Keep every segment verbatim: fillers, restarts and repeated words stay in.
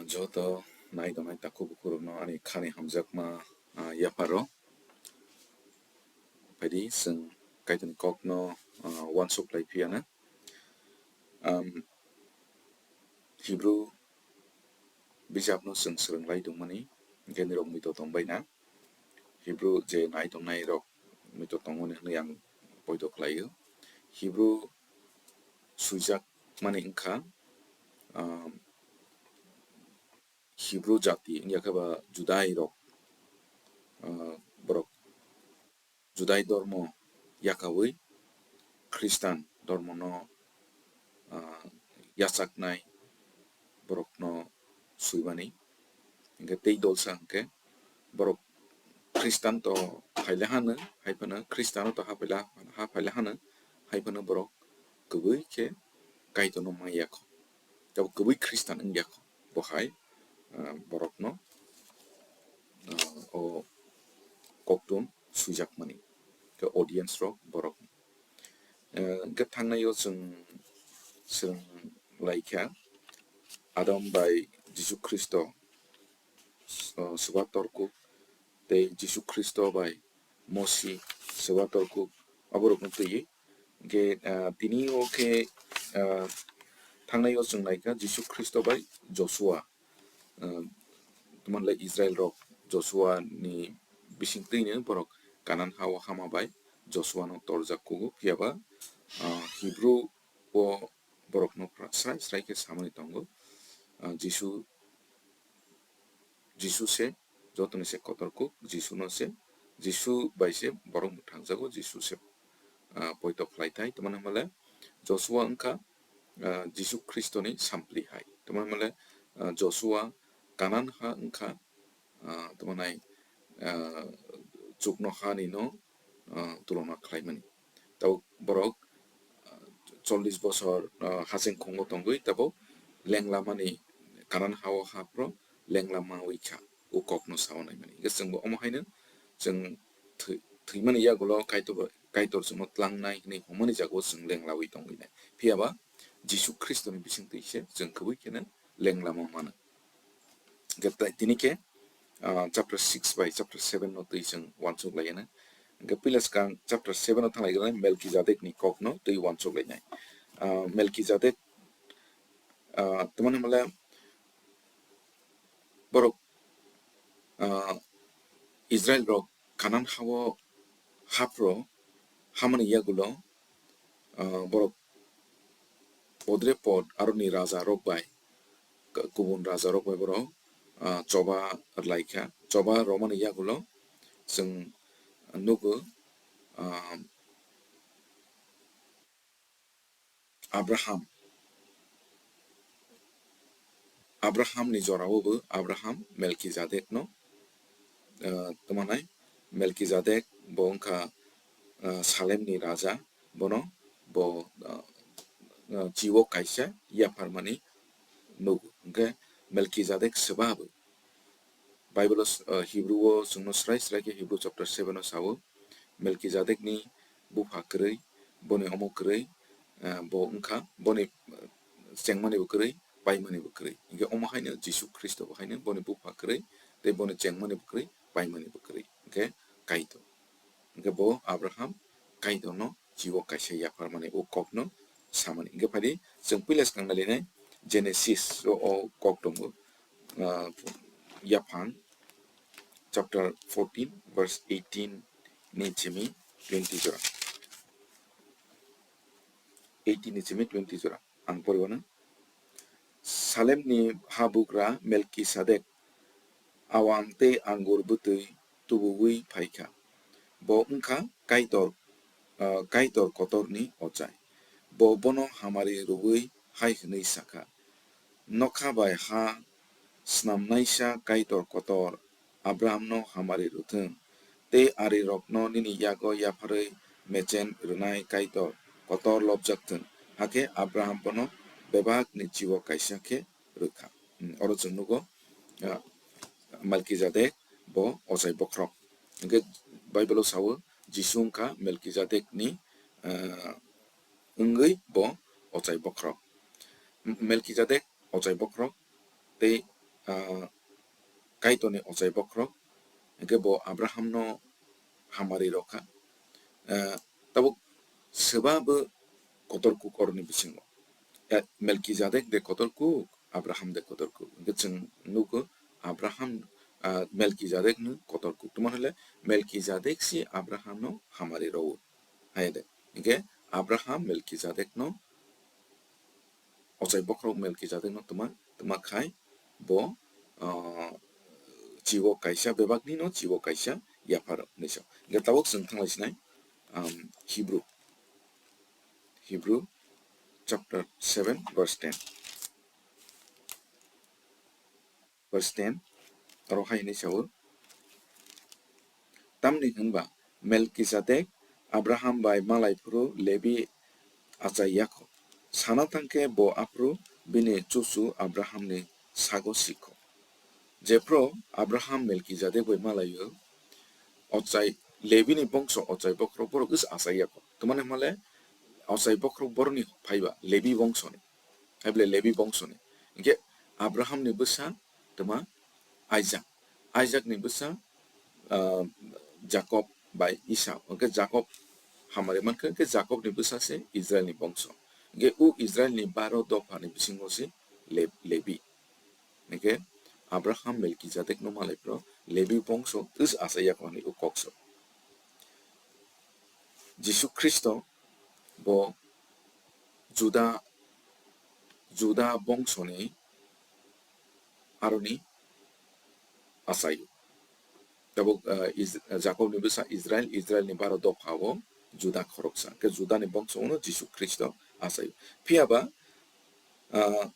Joto nai tongnai takhuk bukhurokno ani khani hamjakma, ah, yapharo. Phaidi chwng Kaitorni kokno, ah, uansuk lai phiyana. Am, Hebrew bijapno chwng swrwng lai tongmani, hwnkhe nirok muitu tongbaina. Hebrew je nai tongnai rok muitu tongmani hwnwi ang poito khlaio. Hebrew swijak mani wngkha, ah, Hebrew jati wngya khe ba Judai rok, ah, borok Judai dormo yakaui Khristan dormono, ah, yachaknai borokno swimani. Hingkhe tei dolsa hingkhe borok Khristan to phaila hano, hai phano Khristan to ha phaila, ha phaila hano, hai phano borok kwbwi khe Kaitorno manya kho. Tei kwbwi Khristan wngya kho. Bo hai, ah, borokno, ah, o koktun swijakmani. Khe audience rok borok. Eh, hingkhe thangnaio chwng, chwng laikha Adam bai Jisu Khristo, eh, swba torkuk tei Jisu Khristo bai Mosi swba torkuk aborokno twiwi. Hingkhe, ah, tini o khe, ah, thangnaio chwng laikha Jisu Khristo bai Joshua. Ah, tamo le Israel rok Joshua ni bising twino borok Kanan ha o hama bai Joshua no torjak kugo, phiya ba, ah, Hebrew o borok no pra-, srai srai khe samani tongo. Ah, Jisu, Jisu se jotoni se kotor kuk, Jisu no se, Jisu bai se borok mwthangjago, Jisu se, ah, poito khlai thai. Tamo le Joshua wngkha, ah, Jisu Khristo ni sampli hai. Tamo le, ah, Joshua Kanan ha wngkha, ah, tamo nai, ah, chukno ha ni no, ah, tulona khlaimani. Tabuk borok, ah, chollish bosor, ah, hacheng khungo tongwi tabuk lenglamani Kanan ha o haphro lenglama wi kha, o kokno sao naimani. Hingkhe chwngbo omo haino chwng thwi-, thwimani yagulo Kaitor, Kaitor chwngno tlangnai hwnwi hwnmani jagao chwng lenglawi tongwi nai. Phiya ba Jisu Khristoni bisingtwi se chwng kwbwi kheno lenglama mano. Hingkhe tai tini khe, ah, chapter six bai chapter seven no twi chwng uansuk laiyana. Hingkhe puila swkang chapter seven o thang lai gana Melkizedek ni kok no twi uansuk lainai. Ah, Melkizedek, ah, tamo le borok, ah, Israel rok Kanan ha o haphro hamani yagulo, ah, borok podre pod aroni raja rok bai, k-, kubun raja rok bai borok, ah, choba rwlaikha. Choba rwmani yagulo chwng nugo, ah, Abraham. Abraham ni jorao bo Abraham Melkizedek no, ah, tamo nai Melkizedek bo wngkha, ah, Salem ni raja, bono bo, ah, ah, chiwo kaisa yapharmani nugo. Hingkhe Melkizedek swba bo. Bible o, ah, Hebrew o chwngno srai srai khe Hebrew chapter seven o sao, Melkizedek ni bupha kwrwi, boni omo kwrwi, ah, bo wngkha, boni, ah, chengmani bo kwrwi, paimani bo kwrwi. Hingkhe omo haino Jisu Khristo bo haino boni bupha kwrwi, tei boni chengmani bo kwrwi, paimani bo kwrwi. Hingkhe Kaitor. Hingkhe bo Abraham Kaitorno chiwo kaisa yapharmani o kokno samani. Hingkhe phaidi chwng puila swkang nailainai Genesis o, o kok tongo, ah, yaphang chapter fourteen verse eighteen ni simi twenty jora. Eighteen ni simi twenty jora. Ang poriwano. Salem ni habugra Melkisedek awang tei angur bwtwi tubuwi phaikha. Bo wngkha Kaitor, ah, Kaitor kotorni ochai. Bo bono hamari rwui hai hwnwi sakha, "Nokha bai ha snamnaisa Kaitor kotor Abrahamno hamari rwthwng, tei arirokno nini yago yapharwi mechen rwnai Kaitor kotor lobjak thwng." Hakhe Abraham bono bebakni chiwo kaisa khe rwkha. Hmm, oro chwng nugo, ah, Melkizedek bo ochai bokhorok. Hingkhe Bible o sao, Jisu wngkha Melkizedek ni, ah, wngwi bo ochai bokhorok. M-, Melkizedek ochai bokhorok tei ah, Kaitorni ochai bokhorok, hingke bo Abrahamno hamari rokha. Ah, tabuk swba bo kotor kuk oroni bisingo. Eh, Melkizedek de kotor kuk, Abraham de kotor kuk. Hingke chwng nugo Abraham, ah, Melkizedek no kotor kuk. Tamo hwnle Melkizedek si Abrahamno hamari rwo. Hai de. Hingke Abraham Melkizedekno ochai bokhorok Melkizedekno twma, twma khai bo, ah, chiwo kaisa, bebaknino chiwo kaisa yapharo hinwi sa. Hingke tabuk chwng thanglai sinai, um, Hebrew. Hebrew chapter seven verse ten. Verse ten, oro hai hinwi sao, tamni hwnba Melkizedek Abraham bai malai phuru Lebi achai yakho. Sana thangkhe bo aphuru bini chuchu Abrahamni sago sikho. Jephru Abraham Melkizedek bai malaio, ochai Lebini bongso ochai bokhorok borok is achai yakho. Tamani hwnle ochai bokhorok boroni phaiba Lebi bongsoni. Hai bole Lebi bongsoni. Hingke Abrahamni bwsa twma Isaac. Isaacni bwsa, ah, Jacob bai Esau. Hingke Jacob hamari mankha, hingke Jacobni bwsa se Israelni bongso. Hingke u Israelni baro dophani bisingo se Le-, Lebi. Hingke Abraham Melkizedekno malai phuru Lebi bongso is achai yakho hinwi u kokso. Jisu Khristo bo Juda, Juda bongsoni aroni achaio. Tabuk, ah, Is-, Jakobni bwsa Israel, Israelni baro dophao Juda khoroksa. Hingke Judani bongsono Jisu Khristo achaio. Phiyaba, ah,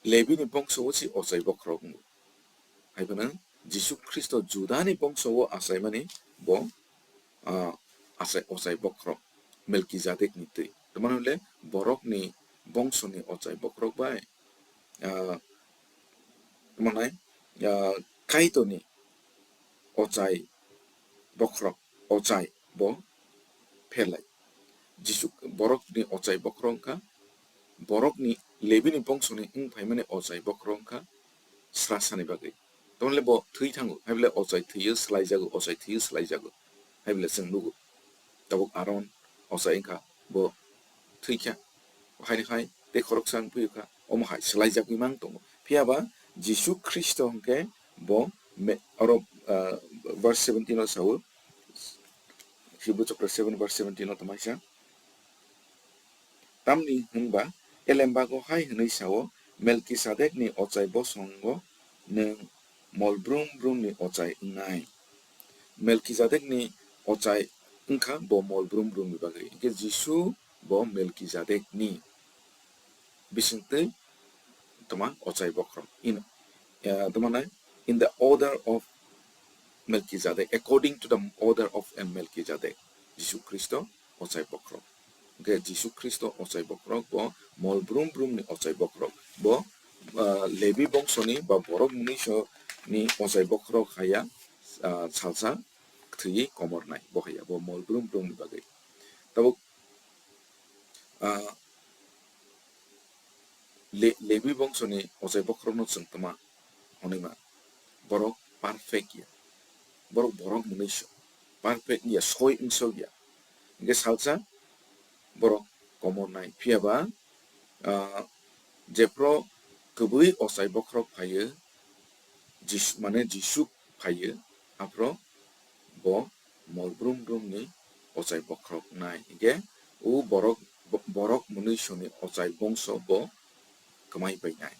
Lebini bongsowo si ochai bokhorok wngo. Hai phano Jisu Khristo Judani bongsowo achaimani bo, ah, achai, ochai bokhorok Melkizedekni twi. Tamani hwnle borokni bongsoni ochai bokhorok bai, ah, tamo hwnai, ah, Kaitorni ochai bokhorok, ochai bo pherlai. Jisu borokni ochai bokhorok wngkha, borokni Lebini bongsoni wng phaimani ochai bokhorok wngkha srasani bagwi. Tamle bo thwi thango, hai bole ochai thwiyo swlaijago, ochai thwiyo swlaijago, hai bole chwng nugo. Tabuk Aron ochai wngkha, bo thwikha, haini hai tei khoroksa wng phiyokha, omo hai swlaijagwi mang tongo. Phiyaba Jisu Khristo hwnkhe bo me-, oro, ah, verse seventeen o sao, Hebrew chapter seven verse seventeen o tongmai sa. Tamni hwnba elembago hai hwnwi sao, Melkisadekni ochai bosongo nwng mol brum brumni ochai wngnai. Melkisadekni ochai wngkha bo mol brum brumni bagwi. Hwnkhe Jisu bo Melkisadekni bisingtwi tongma ochai bokhorok. In, eh, tongma nai, in the order of Melchizedek, according to the order of a Melchizedek. Jisu Khristo ochai bokhorok. Hwnkhe Jisu Khristo ochai bokhorok bo mol brum brumni ochai bokhorok. Bo, ah, Lebi bongsoni ba borok mwnwisoni ochai bokhorok haya, ah, salsa thwiwi komornai bo haya, bo mol brum brumni bagwi. Tabuk, ah, Le-, Lebi bongsoni ochai bokhorokno chwng tongma hwnwi ma. Borok perfect ya. Borok borok mwnwiso. Perfect ya, soi wngsok ya. Hwnkhe salsa borok komornai. Phiyaba, ah, jephru kwbwi ochai bokhorok phaiyo, Jis-, mane Jisu phaiyo, aphuru bo mol brum brumni ochai bokhorok nai. Hwnkhe o borok, bo-, borok mwnwisoni ochai bongso bo kwmai painai.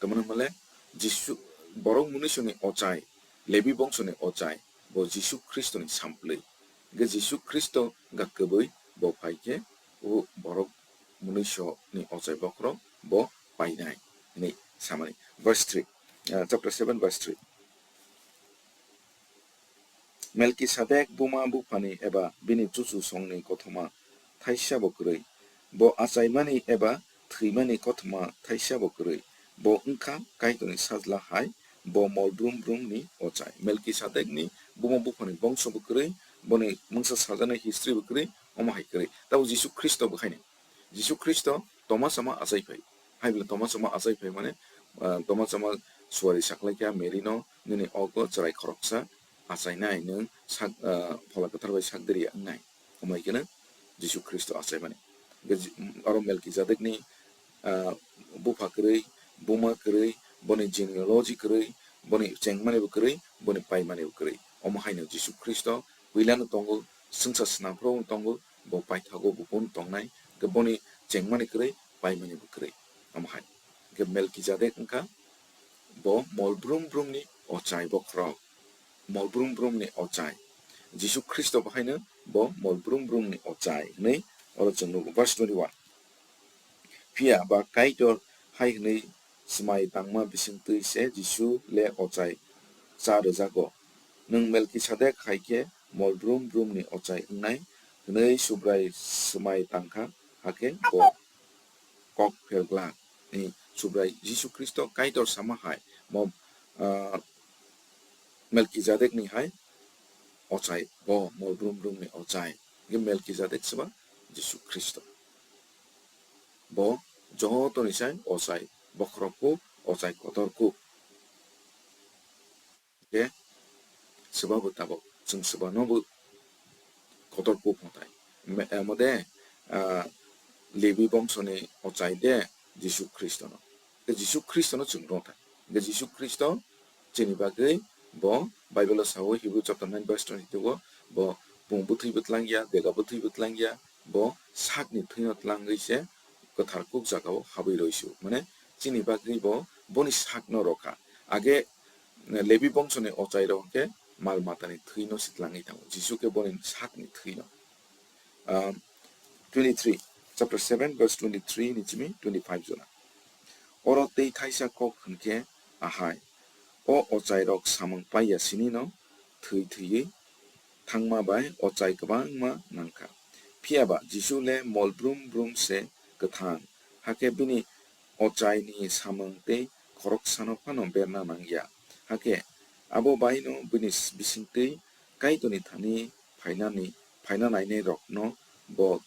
Tamoni hwnle Jisu, borok mwnwisoni ochai, Lebi bongsoni ochai, bo Jisu Khristoni samplwi. Hwnkhe Jisu Khristo wngkha kwbwi, bo phai khe o borok mwnwisoni ochai bokhorok bo painai hinwi samani. Verse three, ah, chapter seven verse three. Melkisadek buma buphani eba bini chuchu songni kothoma thaisa bo kwrwi. Bo achaimani eba thwimani kothoma thaisa bo kwrwi. Bo wngkha Kaitorni sajla hai, bo mol brum brumni ochai. Melkisadekni buma buphani bongso bo kwrwi, boni mungsa sajani history bo kwrwi, omo hai kwrwi. Tabuk Jisu Khristo bo haino. Jisu Khristo toma chama achai phai. Hai bole toma chama achai phai mane, ah, toma chama suari saklaikha Mary no, nini ogo chwrai khoroksa achainai nwng sak, ah, Phola Kwthar bai sakdiri wngnai. Omo hai kheno Jisu Khristo achaimani. Hwnkhe ji-, oro Melkizedekni, ah, bupha kwrwi, buma kwrwi, boni genealogy kwrwi, boni chengmani bo kwrwi, boni paimani bo kwrwi. Omo haino Jisu Khristo puilano tongo, swngsa snamphru tongo, bo paithago bo bono tongnai, hwnkhe boni chengmani kwrwi, paimani bo kwrwi. Omo hai. Hwnkhe Melkizedek wngkha bo mol brum brumni ochai bokhorok. Mol brum brumni ochai. Jisu Khristo bo haino bo mol brum brumni ochai hwnwi oro chwng nugo. Verse twenty-one. Phiya ba Kaitor hai hwnwi swmai tangma bisingtwi se Jisu le ochai cha rwjago. Nwng Melkisedek hai khe mol brum brumni ochai wngnai hwnwi Subrai swmai tangkha, hakhe bo kok pherglak. Ni Subrai Jisu Khristo Kaitor sama hai mo, ah, Melkizedekni hai ochai, bo mol brum brumni ochai. Hwnkhe Melkizedek se ba Jisu Khristo. Bo jotoni sai ochai bokhorok kuk, ochai kotor kuk. Hwnkhe swbabo tabok, chwng swbano bo kotor kuk hwnthai. Me-, amo de, ah, Lebi bongsoni ochai de Jisu Khristono. Hwnkhe Jisu Khristono chwng rwthai. Hwnkhe Jisu Khristo chini bagwi bo Bible-o sao, Hebrew chapter nine verse twenty-two-o, bo pung bwthwi bwtlang ya, dega bwthwi bwtlang ya, bo sakni thwino tlangwi se kwthar kuk jagao habwi rwisi-o. Mane chini bagwi bo boni sakno rwkha. Age Lebi bongsoni ochairok hwnkhe mal matani thwino se tlangwi thango. Jisu khe boni sakni thwino. Um, twenty-three, chapter seven, verse twenty-three ni simi twenty-five jora. Oro tei thaisa kok hwnkhe ahai, o ochairok samung paiya sinino thwi thwiwi thangma bai ochai kwbangma nangkha. Phiya ba Jisu le mol brum brum se kwthang, hakhe bini ochaini samung tei khoroksano phano berna nangya. Hakhe abo baino bini bisingtwi Kaitorni thani phainani, phaina nainairokno bo,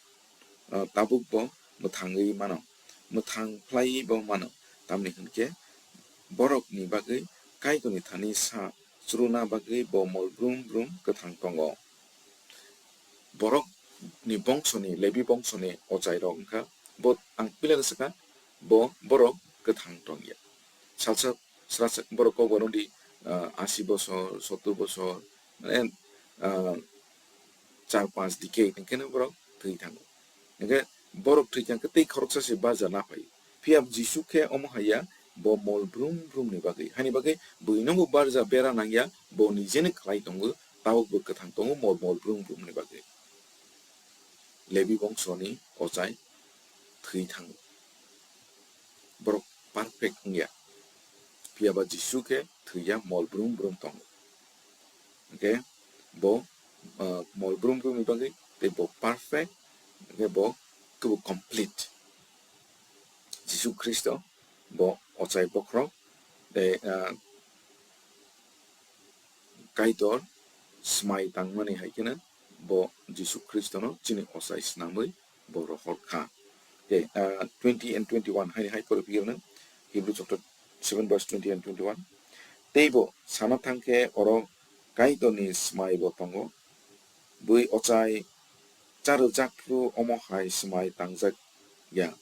ah, tabuk bo mwthangwi mano, mwthang phlaiwi bo mano, tamni hwnkhe borokni bagwi Kaitorni thani sa churuna bagwi bo mol brum brum kwthang tongo. Borokni bongsoni, Lebi bongsoni ochairok wngkha, bo ang puilano sakha, bo borok kwthang tongya. Salsa srasa borok kokborok di, ah, asi bosor, sottur bosor, mane, ah, char panch decade hwnkhe no borok thwi thango. Hwnkhe borok thwi thangkhe tei khoroksa se barja na phai. Phiya Jisu khe omo haiya, bo mol brum brum ni bagwi. Haini bagwi buino bo barja bera nangya, bo nijeni khlai tongo, tabuk bo kwthang tongo mol mol brum brum ni bagwi. Lebi bongsoni ochai thwi thango. Borok perfect wngya. Phiya ba Jisu khe thwiya, mol brum brum tongo. Hwnkhe bo, ah, mol brum brum ni bagwi tei bo perfect, hwnkhe bo kebo complete. Jisu Khristo bo ochai bokhorok tei, ah, Kaitor swmai tangmani hai kheno bo Jisu Khristono chini ochai swnamwi bo rohor kha. Okay, ah, twenty and twenty-one haini hai pore phiyokno, Hebrew chapter seven verse twenty and twenty-one. Teibo sana thangkhe oro Kaitorni swmai bo tongo, bui ochai charwjak phuru omo hai swmai tangjak ya.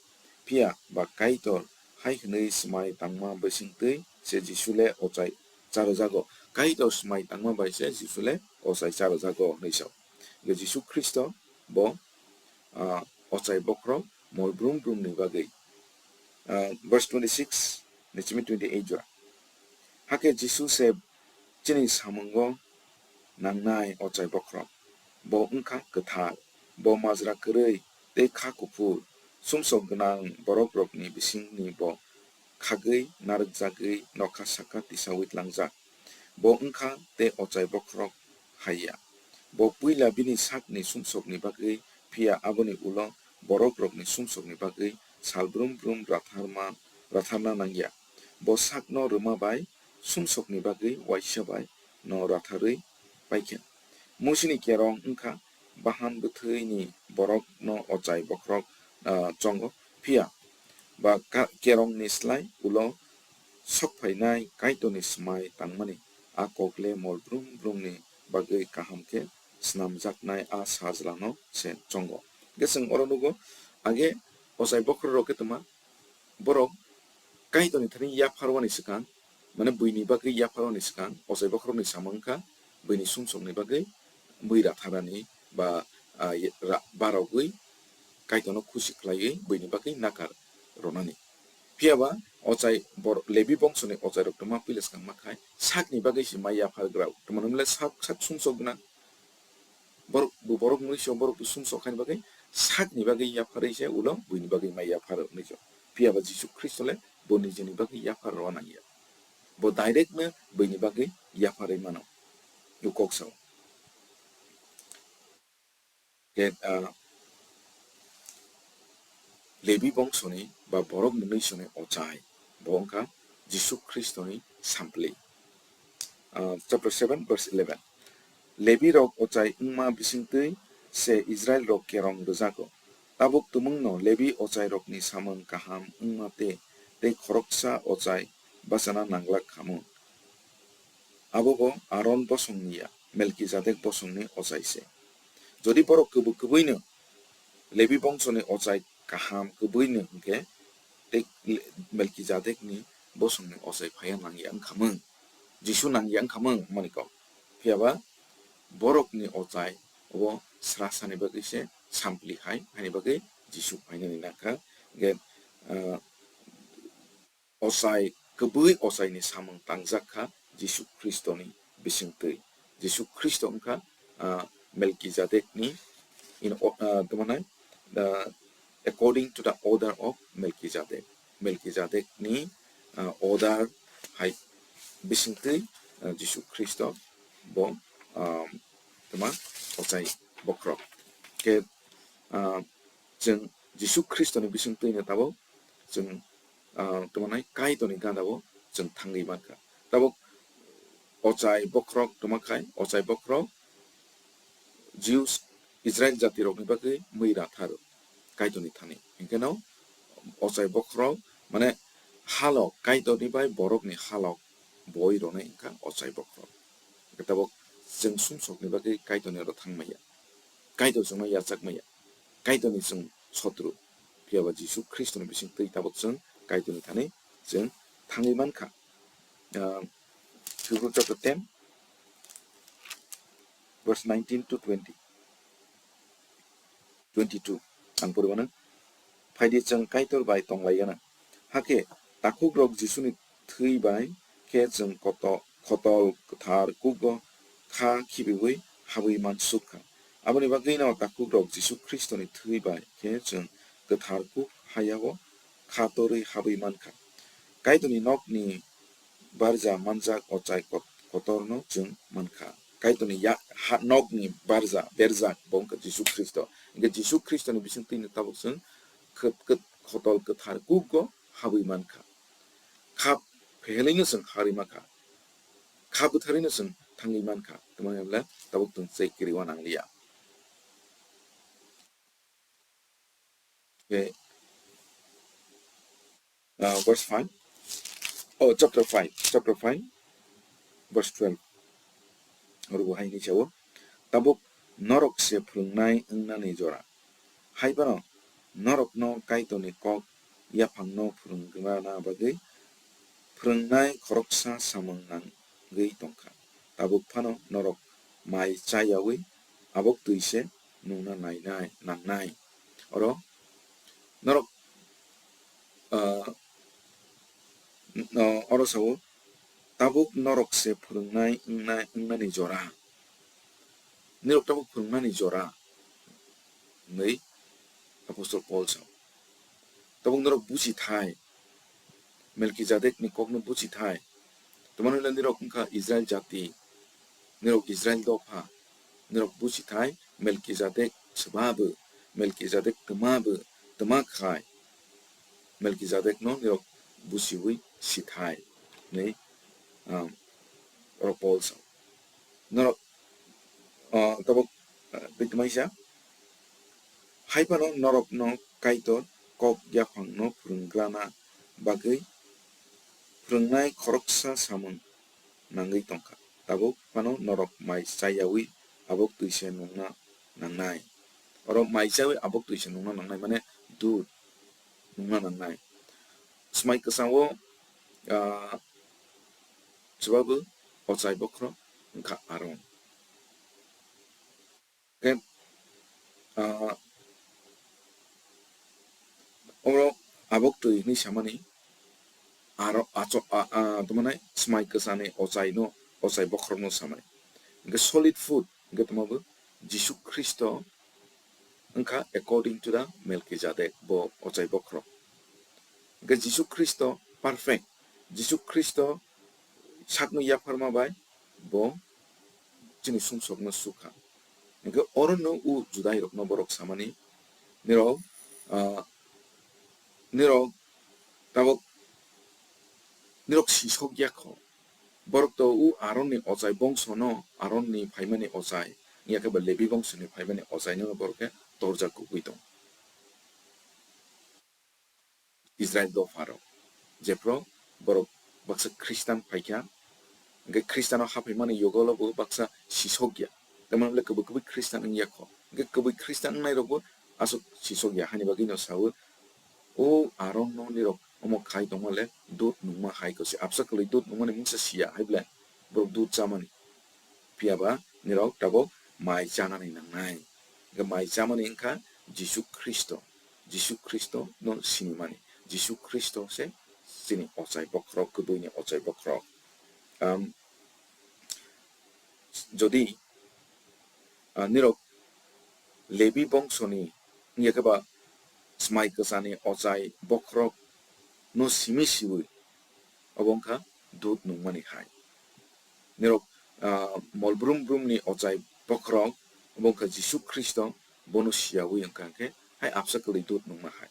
Phiya ba Kaitor hai hwnwi swmai tangma bisingtwi se Jisu le ochai charwjago. Kaitor swmai tangma bai se Jisu le ochai charwjago hwnwi sao. Hwnkhe Jisu Khristo bo, ah, ochai bokhorok mol brum brum ni bagwi. Ah, verse twenty-six ni simi twenty-eight jora. Hakhe Jisu se chini samungo nangnai ochai bokhorok. Bo wngkha kwthar, bo majra kwrwi tei kha kuphur, sumsok gwnang borokrokni bisingni bo khagwi narwkjagwi nokha saka tisaui tlangjak. Bo wngkha tei ochai bokhorok hai ya. Bo puila bini sakni sumsokni bagwi, phiya aboni ulo borokrokni sumsokni bagwi sal brum brum ratharma, ratharna nangya. Bo sakno rwma bai sumsokni bagwi uaisa bai no ratharwi paikha. Musini kerong wngkha bahan bwthwini borokno ochai bokhorok, ah, chongo, phiya ba ka-, kerongni slai ulo sok phainai Kaitorni swmai tangmani a kok le mol brum brumni bagwi kaham khe snamjaknai a sajlano se chongo. Hwnkhe chwng oro nugo, age ochai bokhorok khe twma borok Kaitorni thani yapharwani swkang, mane buini bagwi yapharwani swkang ochai bokhorokni samung wngkha buini sumsokni bagwi bui ratharani ba, ah, ye-, ra-, barogwi Kaitorno khusi khlaiwi buini bagwi nakar rwnani. Phiya ba ochai bor-, Lebi bongsoni ochairok twma puila swkang ma khai sakni bagwi se mai yaphargrao. Twmani hwnle sak, sak sumsok gwnang. Borok bo borok mui se borok bo sumsok khaini bagwi sakni bagwi yapharwi se ulo buini bagwi mai yaphar hwnwi se. Phiya ba Jisu Khristo le bo nijeni bagwi yaphar rw nang ya. Bo direct no buini bagwi yapharwi mano. O kok sao. Khe, ah, Lebi bongsoni ba borok mwnwisoni ochai, bo wngkha Jisu Khristoni sampli. Ah, chapter seven, verse eleven. Lebi rok ochai wngma bisingtwi se Israel rok kerong rwjago. Tabuk tumungno Lebi ochai rokni samung kaham wngma tei, tei khoroksa ochai bachana nanglak khamu. Abo bo Aron bosongni ya, Melkizedek bosongni ochai se. Jodi borok kwbwi kwbwino Lebi bongsoni ochai kaham kwbwino hwnkhe, tei Le-, Melkizedekni bosongni ochai phaiya nangya wngkhamung, Jisu nangya wngkhamung hwnmani kok. Phiya ba borokni ochai obo srasani bagwi se sampli hai, haini bagwi Jisu phainani nangkha. Hwnkhe, ah, ochai, kwbwi ochaini samung tangjak kha Jisu Khristoni bisingtwi. Jisu Khristo wngkha, ah, Melkizedekni in o-, ah, tamo nai, ah, according to the order of Melchizedek. Melkizedekni, ah, order hai bisingtwi, ah, Jisu Khristo bo, ah, tama ochai bokhorok. Khe, ah, chwng Jisu Khristoni bisingtwino tabuk chwng, ah, tamo nai Kaitorni gana o chwng thangwi mankha. Tabuk ochai bokhorok tamo khai, ochai bokhorok Jews, Israel jatirokni bagwi mui rathar Kaitorni thani. Hwnkhe no ochai bokhorok, mane, halok, Kaitorni bai borokni halok boi rwnai wngkha ochai bokhorok. Hwnkhe tabuk chwng sumsokni bagwi Kaitorni oro thang maya. Kaitor chwngno yachak maya. Kaitorni chwng sotru. Phiya ba Jisu Khristoni bisingtwi tabuk chwng Kaitorni thani chwng thangwi mankha. Ah, Hebrew chapter ten, verse nineteen to twenty, twenty-two. Ang pori mano. Phaidi chwng Kaitor bai tonglaiyana. Hakhe takhukrok Jisuni thwi bai khe chwng koto-, khotol kwthar kugo kha khibiwi habwi mansuk kha. Aboni bagwino takhukrok Jisu Khristoni thwi bai khe chwng kwthar kuk hayao kha torwi habwi mankha. Kaitorni nokni barja manjak ochai kot-, kotorno chwng mankha. Kaitorni ya-, ha-, nokni barja, berjak bo wngkha Jisu Khristo. Hwnkhe Jisu Khristoni bisingtwino tabuk chwng khot-, khot-, khotol kwthar kugo habwi mankha. Kha phehelwino chwng harwi mankha. Kha bwtharwino chwng thangwi mankha. Tamo hwnle tabuk chwng chai kwrwi uanangliya. Okay. Ah, verse five. Oh, chapter five. Chapter five, verse twelve. Oro bo hai hwnwi sao, tabuk norok se phwrwngnai wngnani jora. Hai phano norokno Kaitorni kok yaphangno phwrwngna bagwi phwrwngnai khoroksa samung nangwi tongkha. Tabuk phano norok mai chayawi abok twi se nungna nainai, nangnai. Oro norok, ah, n-, o-, oro sao, tabuk norok se phwrwngnai wngnai, wngnani jora. Nirok tabuk phwrwngnani jora, hwnwi Apostol Paul sao. Tabuk norok buchi thai, Melkizedekni kokno buchi thai. Tamo hwnle nirok wngkha Israel jati, nirok Israel dopha, nirok buchi thai, Melkizedek swbabo, Melkizedek twmabo, twma khai, Melkizedekno nirok buchiwi si thai, hwnwi, um, oro Paul sao. Norok, ah, tabuk, ah, twi tmaisa. Hai phano norokno Kaitor kok yaphangno phwrwnggrana bagwi Phwrwngnai khoroksa samung nangwi tongkha. Tabuk phano norok mai chayawi abok twise nungna nangnai. Oro mai chawi abok twise nungna nangnai mane dud nungna nangnai. Swmai kwchangwo, ah, chubabu ochai bokhorok wngkha Aron. Khe, ah, oro abok twi hinwi samani, aro acho-, a, a, tamo nai swmai kwchani ochaino, ochai bokhorokno samani. Hwnkhe solid food, hwnkhe tamo bo Jisu Khristo wngkha according to the Melchizedek, bo ochai bokhorok. Hwnkhe Jisu Khristo perfect, Jisu Khristo sakno yapharma bai bo chini sumsokno sukha. Hwnkhe orono o Judairokno borok samani, nirok, ah, nirok tabuk nirok sisok ya kho. Borok to o Aronni ochai bongsono, Aronni phaimani ochai, ya khe ba Lebi bongsoni phaimani ochaino borok khe torjak kubui tong. Israel dopharok, jephru borok baksa Khristan phaikha, hwnkhe Khristano haphaimani yogolo bo baksa sisokya, tamni hwnle kwbwi kwbwi Khristan wngya kho, hwnkhe kwbwi Khristan wngnairokbo aswk sisokya, hani bagwino saui, o Aronno nirok omo khai tongmale dud nungma hai kwse, absa kwlwi dud nungmani mungsa siya hai ble borok dud chamani. Phiya ba nirok tabuk mai chanani nangnai. Hwnkhe mai chamani wngkha Jisu Khristo. Jisu Khristo no sinimani. Jisu Khristo se chini ochai bokhorok, kwbwini ochai bokhorok. Am, jodi, ah, nirok Lebi bongsoni wngya khe ba swmai kwchani ochai bokhorok no simi siwi, obo wngkha dud nungmani hai. Nirok, ah, mol brum brumni ochai bokhorok, obo wngkha Jisu Khristo, bono siyawi wngkha hwnkhe hai absa kwlwi dud nungma hai.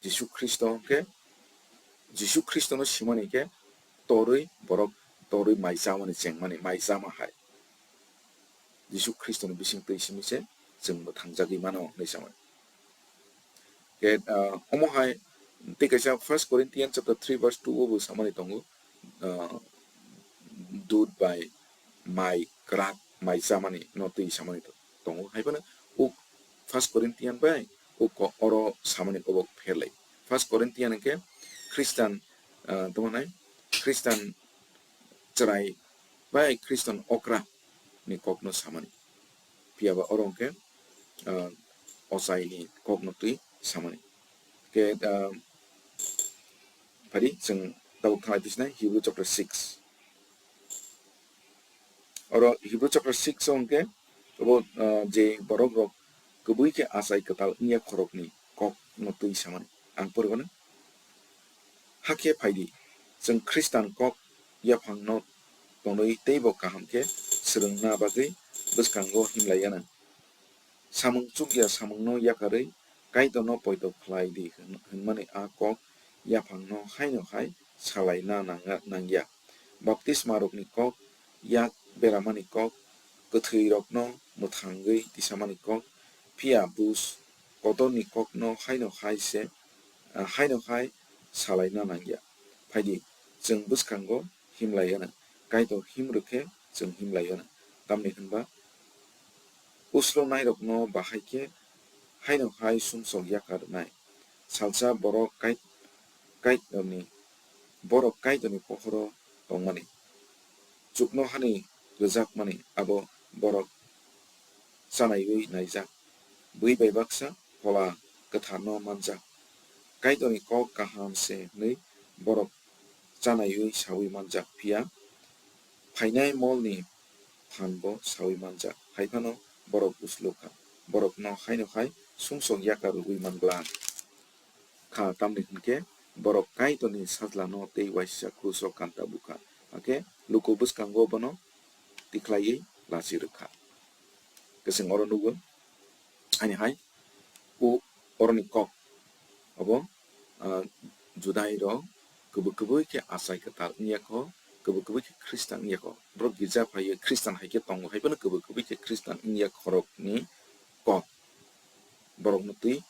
Jisu Khristo hwnkhe, Jisu Khristono simani khe torwi borok torwi mai chamani chengmani, mai chama hai. Jisu Khristoni bising twi simi se chwng mwthangjagwi mano hwnwi samani. Khe, ah, omo hai tei kaisa First Corinthians chapter three verse two o bo samani tongo, ah, dud bai mai kwrak, mai chamani no twi samani to-, tongo. Hai phano o First Corinthian bai o ko-, oro samani obo pherlai. First Corinthian hwnkhe Khristan, ah, tamo nai Khristan chwrai bai Khristan okra ni kokno samani. Phiya ba oro hwnkhe, ah, ochai ni kokno twi samani. Khe, ah, phadi chwng tabuk thanglai twi sinai Hebrew chapter six. Oro Hebrew chapter six o hwnkhe obo, ah, je borok rok kwbwi khe achai kwtal wngya khorokni kokno twi samani. Ang pori mano. Hakhe phaidi, chwng Khristan kok yaphangno tonwi teibo kaham khe swrwngna bagwi bwskango himlaiya nang. Samung chukya samungno yakarwi Kaitorno poito khlai di hwn-, hwnmani a kok yaphangno haino hai salaina nang-, nangya. Baptismarokni kok, yak beramani kok, kwthwirokno mwthangwi tisamani kok, phiya bus kotorni kokno haino hai se, ah, haino hai salaina nangya. Phaidi, chwng bwskango himlaiya nang, Kaitor himrwk khe chwng himlaiya nang. Tamni hwnba, uslonairokno bahai khe haino hai sumsok yakar rwnai. Salsa borok Kait-, Kaitorni, borok Kaitorni pohoro tongmani, chuknohani rwjakmani abo borok chanaiwi naijak. Bui bai baksa Phola Kwtharno manjak. Kaitorni kok kaham se hwnwi borok chanaiwi saui manjak, phiya phainai molni phanbo saui manjak. Hai phano borok uslu kha, borokno haino hai sumsok yakar rwui man glak kha, tamni hwnkhe borok Kaitorni sajlano tei uaisa kruso kanta bukha, hakhe luku bwskango bono tikhlaiwi lachi rwkha. Kwchwng oro nugo, ani hai o oroni kok obo, ah, Judai rok kwbwi kwbwi khe achai kwtal wngya kho, kwbwi kwbwi khe Khristan wngya kho. Borok girja phaiwi Khristan hai khe tongo, hai phano kwbwi kwbwi khe Khristan wngya khorokni kok borokno twi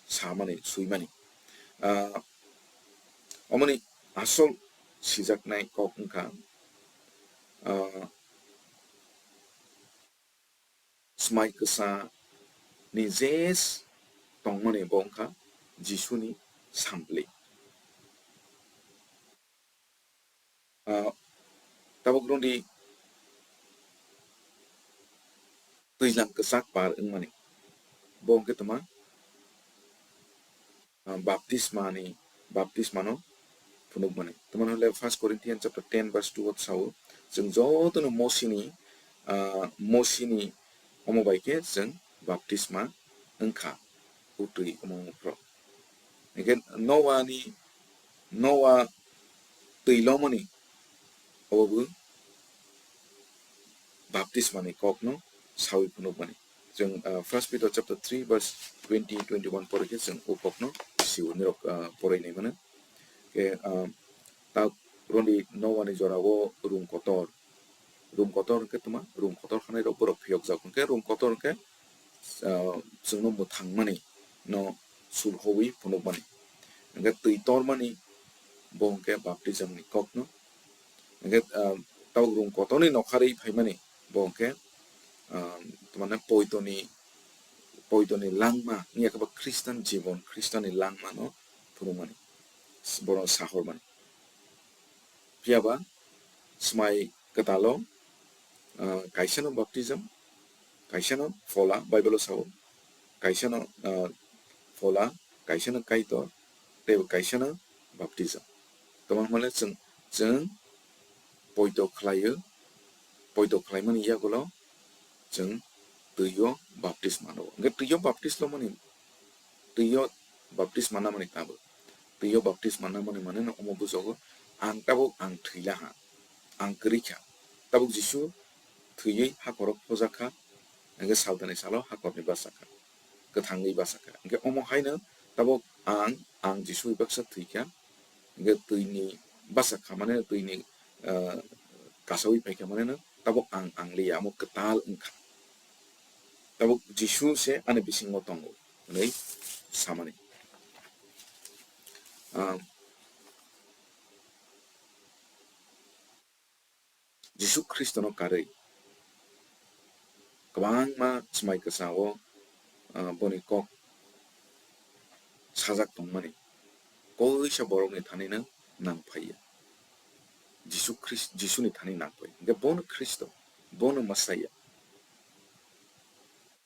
samani, swimani. Ah, omoni asol sijaknai kok wngkha, ah, Swmai Kwchangni je tongmani bo wngkha Jisuni sampli. Ah, tabuk rwngdi twijlang kwchak par wngmani. Bo hwnkhe tongma, ah, baptismani, baptismano phunukmani. Tongmani hwnle First Corinthians chapter ten verse two o sao, chwng jotono Mosini, ah, Mosini omo bai khe chwng baptisma wngkha, utwi omo phro. Hingkhe Noani, Noa twi lomani, obo bo baptismani kokno sawi phunukmani. Chwng, ah, First Peter chapter three verse twenty, twenty-one pore khe chwng o kokno sio nirok, ah, porai nai mano. Khe, ah, ta rwngdi Noani jorao room kotor. Room kotor hwnkhe tongma, room kotor khanai rok borok phiyokjak hwnkhe room kotor hwnkhe, ah, chwngno mwthangmani no sulhowi phunukmani. Hwnkhe twi tormani bo hwnkhe baptism ni kokno. Hwnkhe, ah, tabuk room kotorni nokharwi phaimani bo hwnkhe, ah, mane poitoni, poitoni langma wngya khe ba Khristan jibon, Khristanni langmano phunukmani, bono sahormani. Phiya ba Swmai Kwtalo, ah, kaisano baptism, kaisano phola, Bible-o sao, kaisano, ah, phola, kaisano Kaitor, tei kaisano baptism. Tongmani hwnle chwng, chwng poito khlaio, poito khlaimani yagulo chwng twi-o baptisma rwo. Hwnkhe twi-o baptisma mani, twi-o baptisma namani tabuk. Twi-o baptisma namani mane no omo bujogo, ang tabuk ang thwilaha, ang kwrwi kha. Tabuk Jisu thwiwi hakhoro phojak kha, hwnkhe saltani salo hakhorni bachakha, kwthangwi bachakha. Hwnkhe omo haino tabuk ang, ang Jisu bai baksa thwikha, hwnkhe twini bachakha mane twini, ah, kasawi phaikha mane no tabuk ang, ang liya, omo kwtal wngkha. Tabuk Jisu se ani bisingo tongo hwnwi samani. Ah, Jisu Khristono karwi kwbangma Swmai Kwchao, ah, boni kok sajak tongmani koisa borokni thanino nang phaiya. Jisu Khris-, Jisuni thani nang phai. Hwnkhe bono Khristo, bono Messiah.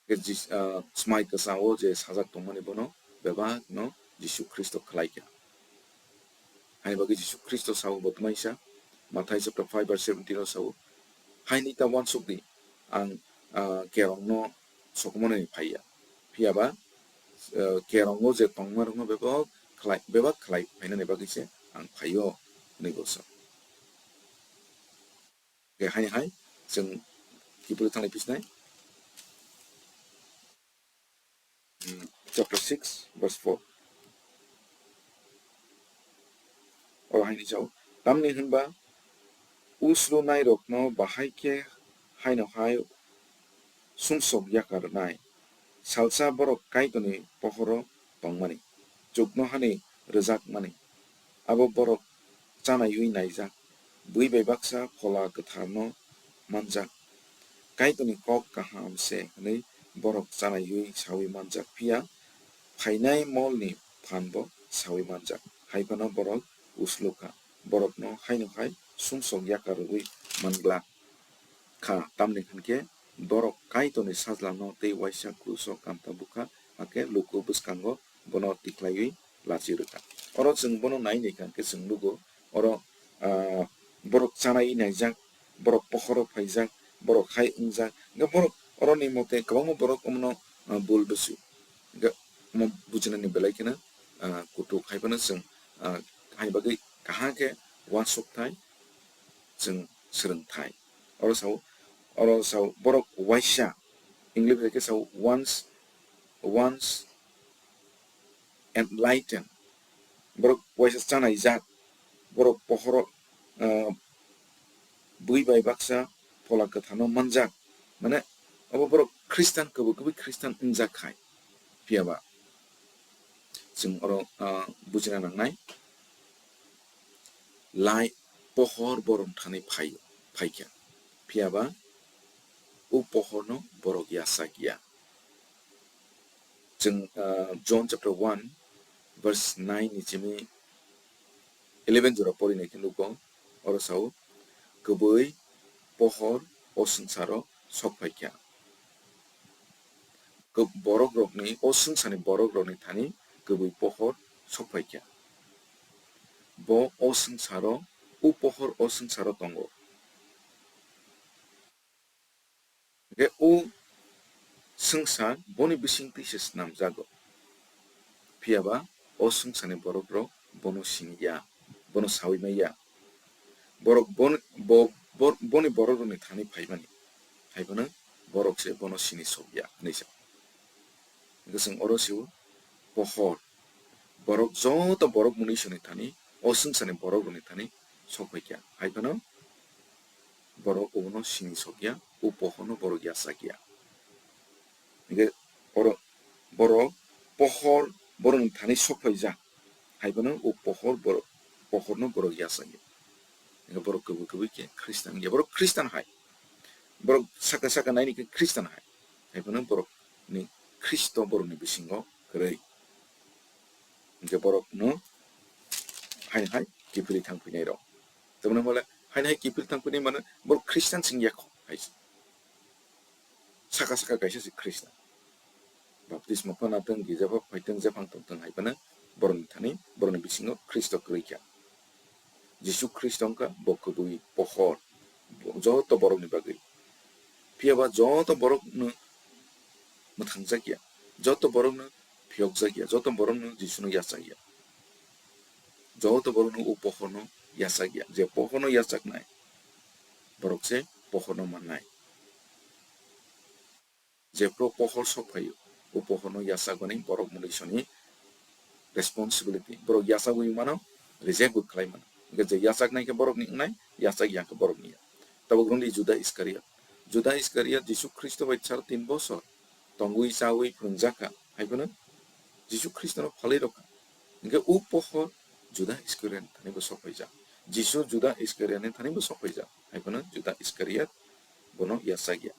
Hwnkhe Jis-, ah, Swmai Kwchao je sajak tongmani bono bebakno Jisu Khristo khlai kha. Haini bagwi Jisu Khristo sao bo tmaisa, Mathai chapter five verse seventeen o sao, "Haini ta uansuk di, ang, ah, kerongno sokomornani phaiya." Phiya ba, ah, kerongo je tongmarokno bebak khlai, bebak khlai phainani bagwi se ang phaio, hwnwi bo sa. Khe hai hai chwng kiphilwi thanglai phisnai. Hmm, chapter six, verse four. Oro hai ni sao, "Tamni hwnba uslu nairokno bahai khe haino hai sumsok yakar rwnai. Salsa borok Kaitorni pohoro tongmani, chuknohani rwjakmani, abo borok chanaiwi naijak, bui bai baksa Phola Kwtharno manjak. Kaitorni kok kaham se hwnwi borok chanaiwi saui manjak, phiya phainai molni phanbo saui manjak, hai phano borok uslu kha, borokno haino hai sumsok yakar rwui man glak kha, tamni hwn khe borok Kaitorni sajlano tei uaisa kruso kamta bukha, hakhe luku bwskango bono tikhlaiwi lachi rwkha." Oro chwng bono nai naikha hwnkhe chwng nugo, oro, ah, borok chanai naijak, borok pohoro phaijak, borok hai wngjak, hwnkhe borok oroni mote kwbangma borok omono, ah, bul bwswi. Hwnkhe omo bujinani belai kheno, ah, kutuk hai phano chwng, ah, hai bagwi kaham khe uansukthai chwng swrwngthai. Oro sao, oro sao borok uaisa, English bai khe sao once, once enlightened. Borok uaisa chanaijak, borok pohoro, ah, bui bai baksa Phola Kwtharno manjak. Mane, obo borok Khristan, kwbwi kwbwi Khristan wngjak khai. Phiya ba chwng oro, ah, bujina nangnai. Lai pohor borok thani phai, phaikha. Phiyaba o pohorno borok yachak ya. Chwng, ah, John chapter one verse nine ni simi eleven jora pori nai khe nugo, oro sao, kwbwi pohor o swngcharo sok phaikha. Kw-, borok rokni, o swngcharni borok rokni thani kwbwi pohor sok phaikha. Bo o swngcharo, o pohor o swngcharo tongo. Hwnkhe o swngchar boni bisingtwi se snamjago. Phiyaba o swngcharni borok rok bono siniya, bono saui maya. Borok bon-, bo-, bo-, boni borok rokni thani phaimani, hai phano borok se bono sini sokya, hinwi sa. Hwnkhe chwng oro sio pohor, borok joto borok mwnwi soni thani, o swngcharni borok rokni thani sok phaikha, hai phano borok obono sini sokya, o pohorno borok yachakya. Hwnkhe oro borok pohor borokni thani sok phaijak, hai phano o pohor borok, pohorno borok yachakya. Hwnkhe borok kwbwi kwbwi khe Khristan wngya, borok Khristan hai, borok saka saka naini khe Khristan hai, hai phano borokni Khristo borokni bisingo kwrwi. Hwnkhe borokno haino hai kiphilwi thang phinai rok. Tamni hwnle haino hai kiphilwi thang phinai mano borok Khristan sing yakho hai se. Saka saka kaisa se Khristan. Baptisma phano tong, gija phano phai tong, jephang tong tong hai phano borokni thani, borokni bisingo Khristo kwrwi kha. Jisu Khristo wngkha bo kwbwi pohor, joto borokni bagwi. Phiyaba joto borokno mwthangjakya, joto borokno phiyokjakya, joto borokno Jisuno yachakya. Joto borokno o pohorno yachakya, je pohorno yachaknai borok se pohorno mannai. Jephru pohor sok phaio, o pohorno yachakmani borok mwnwisoni responsibility. Borok yachagwi mano, reject bo khlai mano. Hwnkhe je yachaknai khe borokni wngnai, yachakya khe borokni ya. Tabuk rwngdi Juda Iskariot. Juda Iskariot Jisu Khristo bai sar tin bosor tongwi chawi phwrwngjakha, hai phano Jisu Khristono phalwi rwkha. Hwnkhe o pohor Juda Iskariot thani bo sok phaijak. Jisu Juda Iskariotni thani bo sok phaijak, hai phano Juda Iskariot bono yachakya.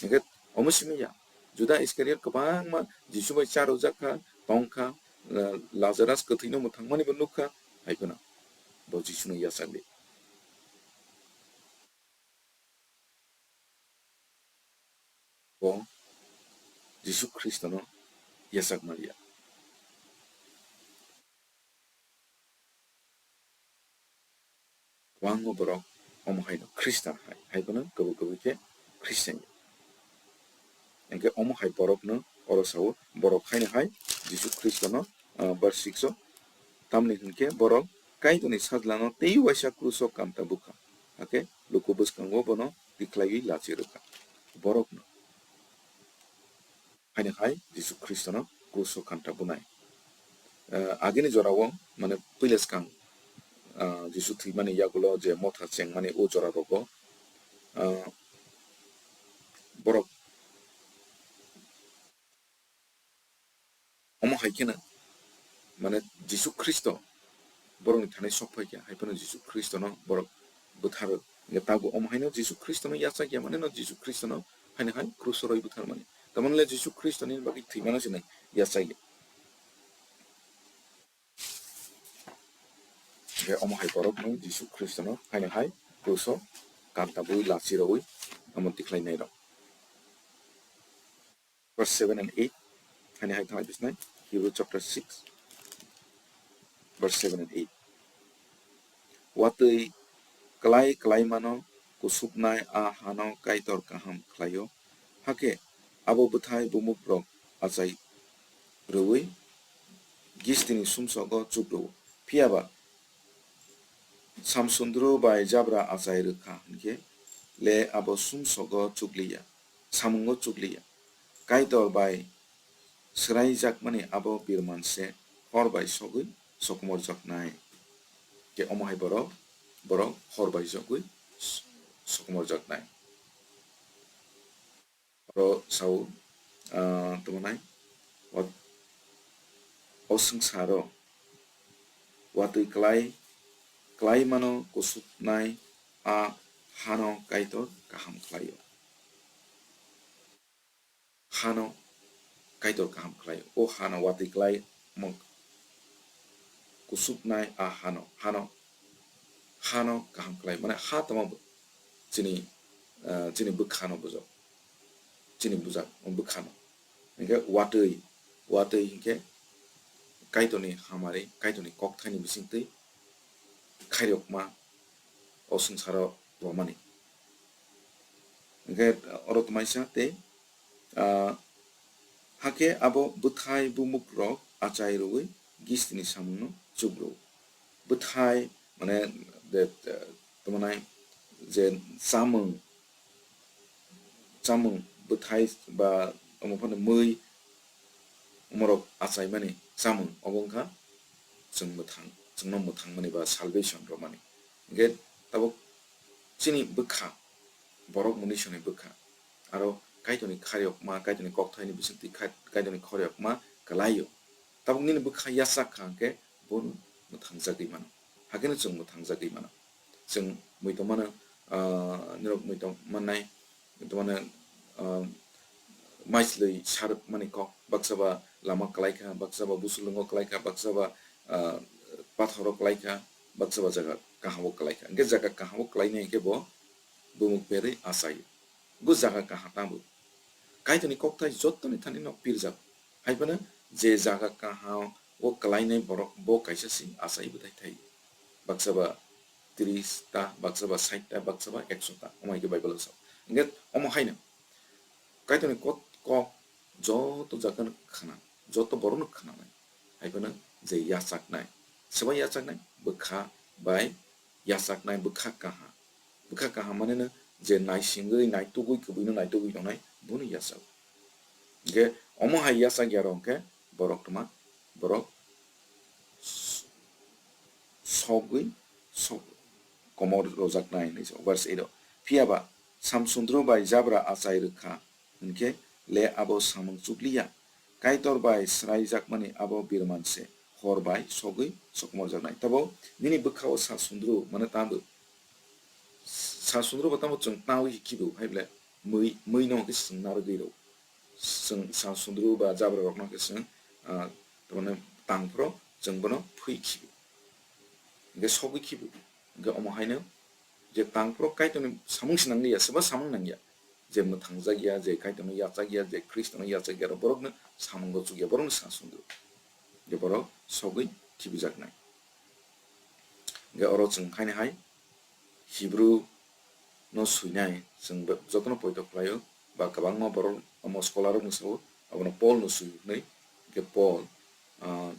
Hwnkhe omo simi ya, Juda Iskariot kwbangma Jisu bai charwjak kha, tong kha, eh, Lazarus kwthwino mwthangmani bo nuk kha, hai phano bo Jisuno yachakdi. Bo Jisu Khristono yachak maliya. Kwbangma borok omo haino Khristan hai, hai phano kwbwi kwbwi khe Khristian ya. Hwnkhe omo hai borokno oro sao, borok haino hai Jisu Khristono, ah, verse six o, tamni hwnkhe borok Kaitorni sajlano tei waisa kruso kanta bukha, hakhe luku bwskango bono tikhlaiwi lachi rwkha. Borokno haino hai Jisu Khristono kruso kanta bunai. Eh, agini jorao, mane, puila swkang, ah, Jisu thwimani yagulo je motha chengmani o jora rogo, ah, borok omo hai kheno, mane, Jisu Khristo borokni thani sok phai kha, hai phano Jisu Khristono borok bwtharo. Hwnkhe tabuk omo haino Jisu Khristono yachak ya, mane no Jisu Khristono haino hai kruso rwi bwthar mani. Tamoni le Jisu Khristoni bagwi thwimano se nang yachak ya. Hwnkhe omo hai borokno Jisu Khristono haino hai kruso kanta bui lachi rwi omo tikhlai nai rok. Verse seven and eight, haino hai thangwi bisnai, Hebrew chapter six, verse seven and eight. Watwi klai klaimano kusupnai a hano Kaitor kaham khlaio, hakhe abo bwthai bumukrok achai rwui gistini sumsogo chuk rwo. Phiyaba samsundru bai jabra achai rwkha hwnkhe le abo sumsogo chukliya, samungo chukliya. Kaitor bai swraijakmani abo birman se hor bai sogwi sokomorjaknai. Khe omo hai borok, borok hor bai sogwi s-, sokomorjaknai. Oro sao, ah, tongmani, o, o swngcharo watwi klai Klaimano kusupnai a hano Kaitor kaham khlaio. Hano Kaitor kaham khlaio. O hano watwi klai mok kusupnai a hano, hano, hano kaham khlai. Mane ha tamo bo chini, ah, chini bwkhano bujak. Chini bujak, bwkhano. Hinkhe watwi, watwi hinkhe Kaitorni hamari, Kaitorni kokthaini bisingtwi khairokma o swngcharo romani. Hinkhe oro twmaisa tei, ah, hakhe abo bwthai bumukrok achai rwui Gistini samungno chukrw. Bwthai, mane, de, de, tamo nai je chamung, chamung bwthai ba omo phano mui, omorok achaimani chamung, obo wngkha chwng mwthang, chwngno mwthangmani ba salvation romani. Hinkhe tabuk chini bwkha, borok munisoni bwkha, aro Kaitorni khairokma, Kaitorni kokthaini bisingtwi khai-, Kaitorni khorokma kwlaio. Tabuk nini bwkha yachak kha hinkhe bono mwthangjagwi mano. Hakhe no chwng mwthangjagwi mano. Chwng muitomano, ah, nirok muitom mannai, muitomano, ah, maislwi sarwk mani kok, baksa ba lama kwlai kha, baksa ba busulungo kwlai kha, baksa ba, ah, pathoro kwlai kha, baksa ba jaga kahamo kwlai kha. Hinkhe jaga kahamo kwlainai hinkhe bo bumuk berwi achaio. Bo jaga kaha tamo. Kaitorni kokthai jottoni thani no pirjak. Hai phano je jaga kaha o kwlainai borok bo kaisa se achai bwthai thai. Baksa ba tris ta, baksa ba sait ta, baksa ba ekso ta. Omo hai khe Bible o sao. Hinkhe omo haino Kaitorni kok, kok joto jaga no khna, joto borok no khnanai. Hai phano je yachaknai. Sobai yachaknai? Bwkha bai yachaknai, bwkha kaha. Bwkha kaha mane no je naisingwi, naitugwi, kwbwino naitugwi tongnai, bono yachago. Hinkhe omo hai yachak ya rok hinkhe borok tma, borok s-, sogwi sok-, komor rojaknai hinwi sa-, verse eight o. Phiya ba, samsundru bai jabra achai rwkha hinkhe le abo samung chukliya. Kaitor bai sraijakmani abo birman se, hor bai sogwi sokomorjaknai. Tabo nini bwkha o sa sundru mane tamo. Sa sundru bo tamo chwng tawi khibu hai ble mui, mui no khe chwng narwgwi rw. Chwng sa sundru ba jabra rok no khe chwng, ah, tamane tang phro chwng bono phui khibu. Hinkhe sogwi khibu. Hinkhe omo haino je tang phro Kaitorni samung se nangliya, seba samung nangya. Je mwthangjak ya, je Kaitorno yachak ya, je Khristono yachak ya, borokno samungo chukya, borokno sa sundru. Je borok sogwi khibijaknai. Hinkhe oro chwng haino hai Hebrew no swinai chwng be-, jotono poito khlaio, ba kwbangma borok omo scholar rokno sao, abono Paul no swi hwnwi, hinkhe Paul, ah,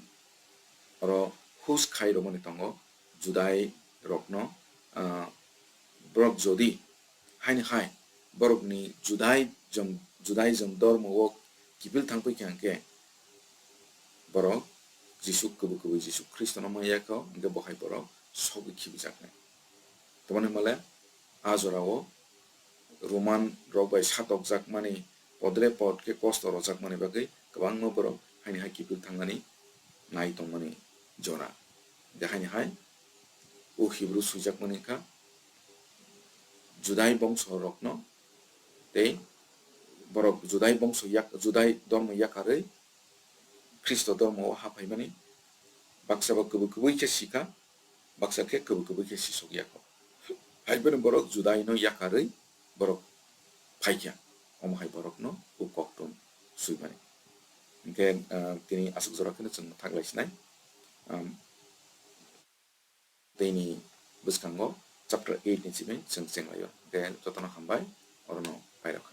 oro hus khai romani tongo, Judai rokno, ah, borok jodi haino hai borokni Judaism, Judaism dormo o kiphil thangphi kha hinkhe borok Jisu kwbwi kwbwi Jisu Khristono manya kho, hinkhe bo hai borok sogwi khibijaknai. Tamoni hwnmale a jorao Roman rok bai satokjakmani, podre pod khe kosto rojakmani bagwi kwbangma borok haini hai kiphil thangnani nai tongmani jora. Hinkhe haini hai o Hebrew swijakmani wngkha Judai bongso rokno tei borok Judai bongso yak-, Judai dormo yakarwi Khristo dormo o haphaimani baksa ba kwbwi kwbwi khe sikha, baksa khe kwbwi kwbwi khe sisok yakho. Hai phano borok Judaino yakarwi borok phaikha, omo hai borokno o koktwm swimani. Hinkhe, ah, tini aswk jora kheno chwng thaklai sinai. Am, Teini bwskango chapter eight ni simi chwng chenglaio. Hinkhe jotono hambai, orono pairok.